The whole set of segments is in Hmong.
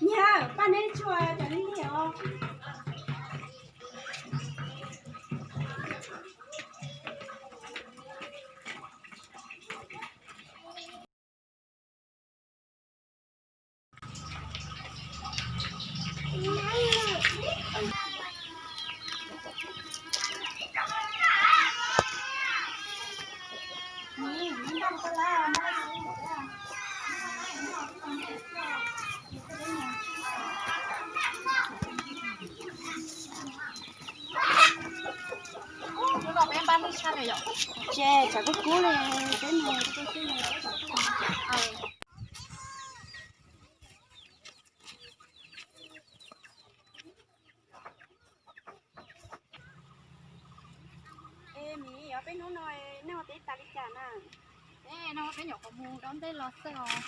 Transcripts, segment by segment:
Nyab, paj neb tshua cov li os. Ces tsam kub kub li, peb mus. Es miv, peb hnub no nej ua teb tas li cas na? No peb nyuam qhuav mus dob ntej los xwb os.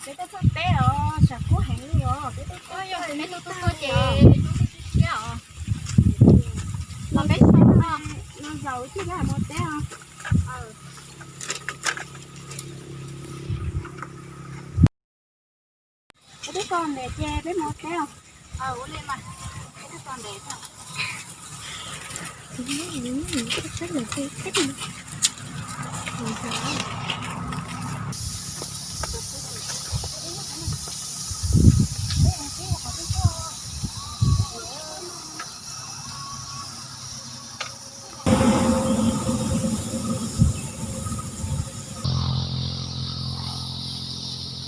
Peb tuaj txog teb os, tsam kub heev li os, peb tuaj txog, yog peb tuaj txog ces siab os. Los peb no zaum thiaj peb mus teb os. Peb twb txog ntev ces peb mus teb os. Ua li mas, peb twb txog ntev thiab.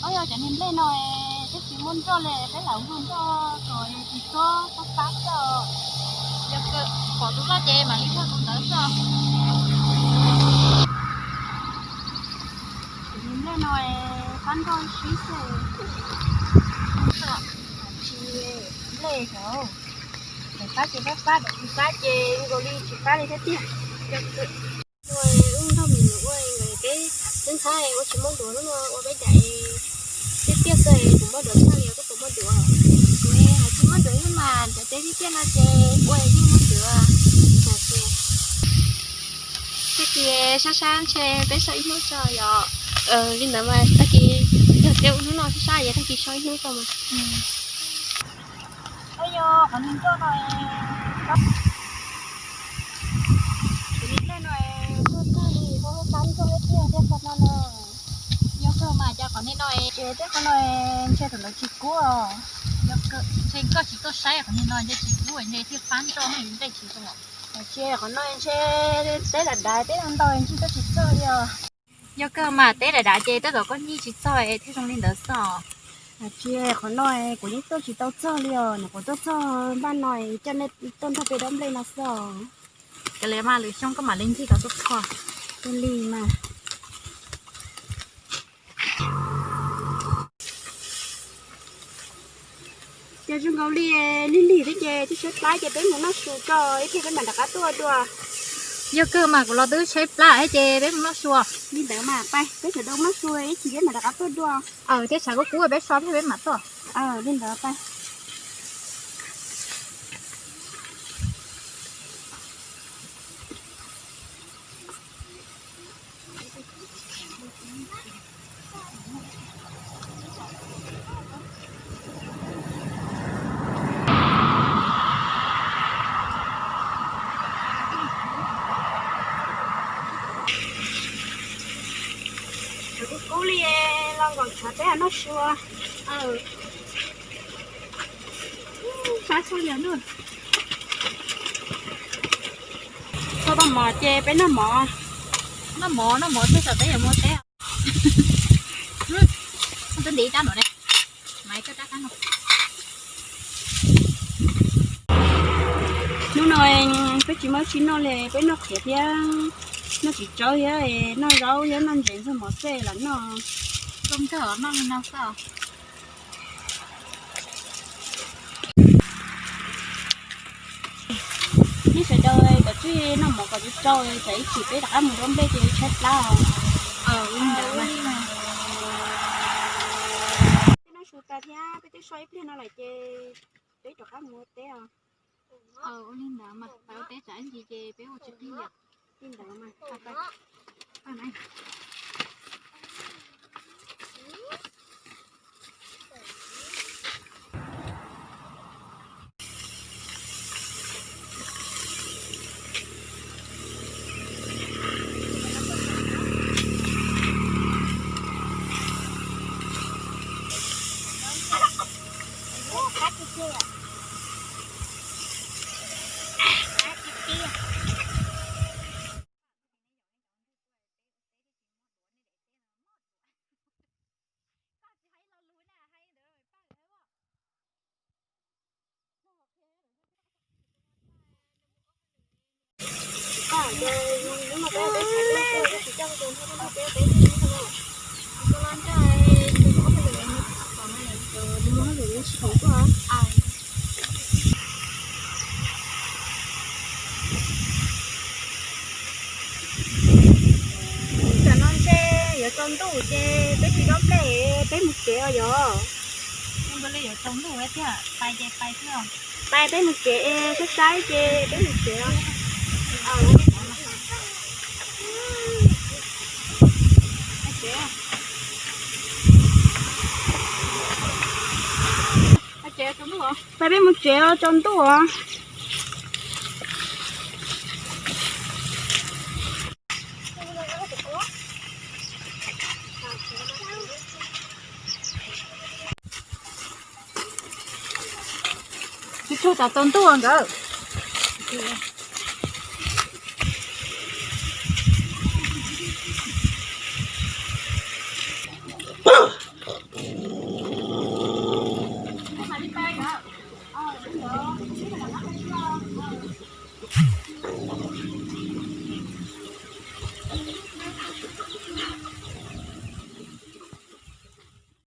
Ob, yog cov niag nplej no twb tsis muaj nroj li, peb lam muag nroj kom tsis txhob fab fab xwb. Yog pom tus loj ces mam li muag tus ntawd xwb. Cov niag nplej no fab nroj sib xwb. Tsis nplej xyov, thaum fab ces fab fab, thaum tsis fab ces nkaus li tsis fab li thiab tiag. Wb nrog me nyuam ua nkawd peb twb ntxhab ua tsis muab duav, hnub no ua peb daim tiaj tiaj xwb, puas muab duav tshaj li, koj puas muab duav? Kuv hais tsis muab duav mas cov teb tiaj tiaj no ces ua yeej muab duav. Tag kis sab sab ntshe peb so ib hnub tso yom. Li ntawd mas tag kis yog peb ua hnub no sab sab ces tag kis so ib hnub tso mas. Yog qhov niag nroj no, qhov niag nplej no tuaj tag li, koj fab nroj tiag tiag qhov no no. Yog kawg mas cas qhov niag no, ces tej qhov no ntshe thaum ntawd tsis kub os. Ntshe koj tsis tuaj saib qhov niag no ntshe tsis kub ntshe thiaj fab nroj ne, nplej tsis zoo. Ces qhov no ntshe teb dav dav, teb ntau ntau ntshe tuaj tsis txog li os. Yog kawg mas teb dav dav ces tej zaum koj nij tsis txog thiaj zoo li ntawd xwb os. Tsis, qhov no kuv yeej tuaj tsis tau txog li os, nyuam qhuav tuaj txog npaj no coj nej tuaj nrog peb dob nplej no xwb os. Kav liam mas, lwm xyoo koj mam li ncig kom tuaj txog. Tuaj li mas. Ces zoo nkaus li lig lig thiab ces twb tshaib plab ces peb mus noj su tso ib pliag peb mam rov qab tuaj dua. Yog kawg mas kuv los twb tshaib plab thiab ces peb mus noj su. Li ntawd mas pais, peb sawv daws noj su ib chim peb mam rov qab tuaj dua. Thiab tshav kub kub peb so thiab peb mam tuaj. Li ntawd pais. Kub kub li, los nkaum tshav teb noj su. Sab tshaj li. Txog tau mov ces peb noj mov. Noj mov, noj mov txog teb yuav mus teb. Twb nti rab no ne. Maiv koj rab qab no. Hnub no peb tsis muaj tsis noj li, peb noj qhiav thiab, noj txiv tsawb thiab, noj zaub thiab noj ntses ntxuag mov xwb lam noj. Zoo kawg noj li no xwb. Nej sawv daws kav tsij noj mov kom tsau tsau, tsam ib chim peb rov qab mus dob nplej ces tshaib plab os. Peb noj su tas thiab peb twb so ib pliag no lawm ces peb rov qab mus ua teb os. Ua li ntawd mas peb ua teb tsam ib ntsis ces peb ua tsis qhib yom. Li ntawd mas. Tam no ntshe yuav tsaus ntuj ces peb tsis dob nplej, peb mus tsev os yog. Pais peb mus tsev, saib saib ces peb mus tsev. Pais peb mus tsev os, tsaus ntuj os. Tsis tshua tam tau ntuj nkawd.